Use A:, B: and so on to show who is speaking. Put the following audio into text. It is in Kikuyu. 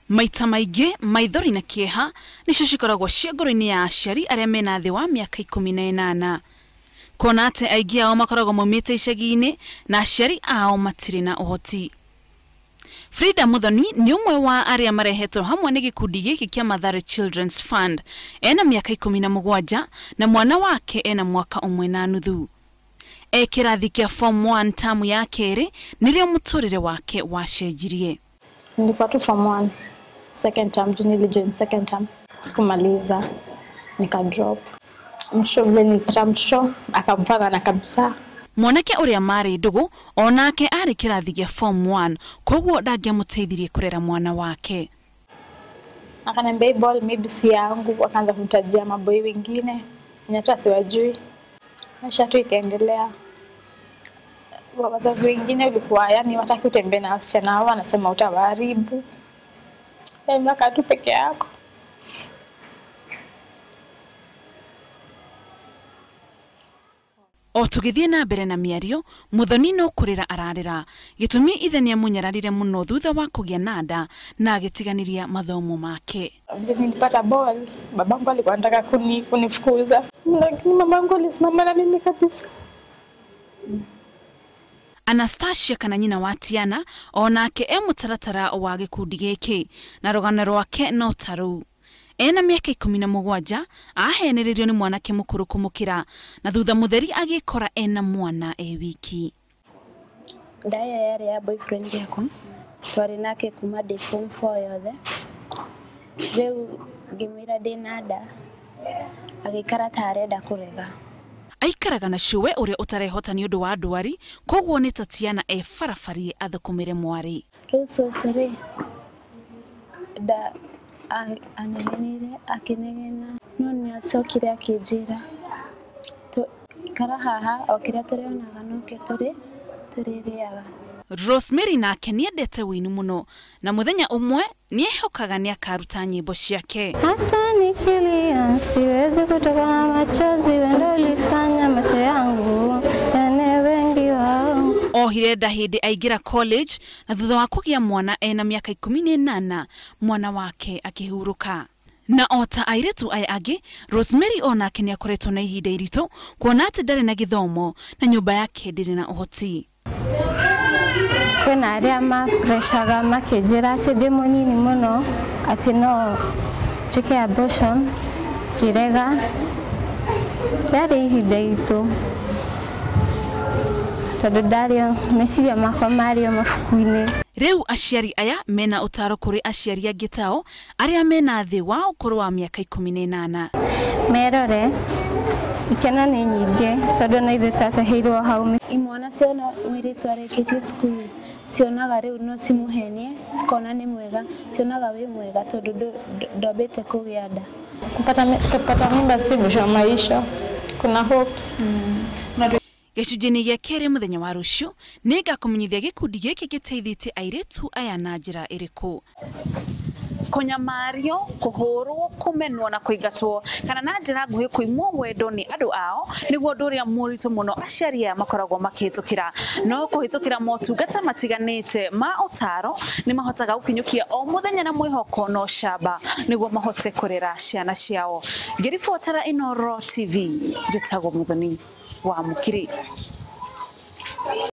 A: Maita maingĩ maithori na kĩeha nĩcio cikoragwo ciĩ ngoro-inĩ ya aciari arĩa mena thĩ wa mĩaka 18. Kuona atĩ aingĩ ao makoragwo maumĩte icagi-inĩ na aciari ao matirĩ na ũhoti. Frida Muthoni nĩ ũmwe wa arĩa marehetwo hamwe nĩ gĩkundi gĩkĩ kĩa Mathare Children's Fund. Ena mĩaka 17 na mwana wake ena mwaka 1.5. E kĩrathi kĩa form 1 tamu ya kerĩ nĩrĩo mũtũrĩre wake wacenjirie.
B: Nilikuwa tu form 1 second term, nilijoin second term, sikumaliza nika drop. Msho vile nilipata msho akamfanya na kabisa.
A: Mwanake ũrĩa marĩ ndũgũ onake arĩ kĩrathi gĩa form 1, koguo ndangĩamũteithirie kũrera mwana wake.
B: Akaniambia ball maybe si yangu, akaanza kumtajia maboi wengine hata siwajui. Maisha tu ikaendelea. Wazazi wengine walikuwa yani wataki utembee na wasichana hao, wanasema utawaharibu. Yaani mpaka tu peke yako.
A: O tũgĩthiĩ na mbere na mĩario, Muthoni no kũrĩra ararĩra. Gĩtũmi ithe nĩamũnyararire mũno thutha wa kũgĩa na nda na agĩtiganĩria mathomo make.
B: Nilipata ball, babangu alikuwa anataka kunifukuza, lakini mamangu alisimama na mimi kabisa.
A: Anastasia kana nyina wa Tiana onake e mũtaratara wa gĩkundi gĩkĩ na rũgano rwake no ta rũu. Ena mĩaka 17 ahenererio nĩ mwanake mũkũrũ kũmũkĩra na thutha mũtheri agĩkora ena mwana e wiki.
C: Nda ĩyo yarĩ ya boyfriend yakwa, twarĩ nake kuma ndĩ form 4 yothe. Rĩu ngĩmwĩra ndĩna nda, agĩikara ta arenda kũrega.
A: Aikaraga na cũwe ũrĩa ũtarehota nĩ ũndũ wa ndwari, koguo nĩ Tatiana e barabarie athũkũmĩre mwarĩ.
C: Rĩu cũcũ rĩ, nda anegenire akĩnegena, no nĩ acokire akĩnjĩra ikara haha o kĩrĩa tũrĩonaga nokĩo tũrĩrĩaga.
A: Rosemary nake nĩendete wĩini mũno na mũthenya ũmwe nĩehokaga nĩakaruta nyĩmbo ciake.
D: Hata nikilia siwezi kutoka na machozi, wendo ulifanya macho yangu yane wengi wao.
A: Ohire nda hĩndĩ aingĩra college na thutha wa kũgĩa mwana ena mĩaka 18 mwana wake akĩhurũka. Na ota airĩtu aya angĩ, Rosemary onake nĩakoretwo na ihinda iritũ kuona atĩ ndarĩ na gĩthomo na nyũmba yake ndĩrĩ na ũhoti.
D: Kwĩna arĩa mapreshaga makĩnjĩra atĩ ndĩ mũnini mũno atĩ no njĩke abortion, ngĩrega. Rĩarĩ ihinda iritũ tondũ ndarĩ meciria makwa marĩ o mabuku-inĩ.
A: Rĩu aciari aya mena ũtaro kũrĩ aciari angĩ tao arĩa mena thĩ wa ũkũrũ wa mĩaka 18.
D: Merore ikeno nĩ nyingĩ tondũ na ithuĩ twatahĩirwo hau.
C: Imwana ciona mũirĩtu arĩkĩtie cukuru cionaga rĩu no cimũhenie, cikona nĩ mwega, cionaga wĩ mwega tondũ ndwambĩte kũgĩa nda.
B: Kupata mimba si mwisho wa maisha, kuna hopes.
A: Gĩcunjĩ-inĩ gĩa kerĩ mũthenya wa rũciũ nĩngakũmenyithia gĩkundi gĩkĩ gĩteithĩtie airĩtu aya na njĩra ĩrĩkũ. Kũnyamario, kũhũrwo, kũmenwo na kũingatwo kana na njĩra nguhĩ kũimwo wendo nĩ andũ ao nĩguo ũndũ ũrĩa mũritũ mũno aciari aya makoragwo makĩhĩtũkĩra. No kũhĩtũkĩra motungata matiganĩte ma ũtaro nĩ mahotaga gũkinyũkia o mũthenya na mwĩhoko na ũcamba nĩguo mahote kũrera ciana ciao. Ngĩribotera Inooro TV, njĩtagwo Muthoni wa Mũkiri.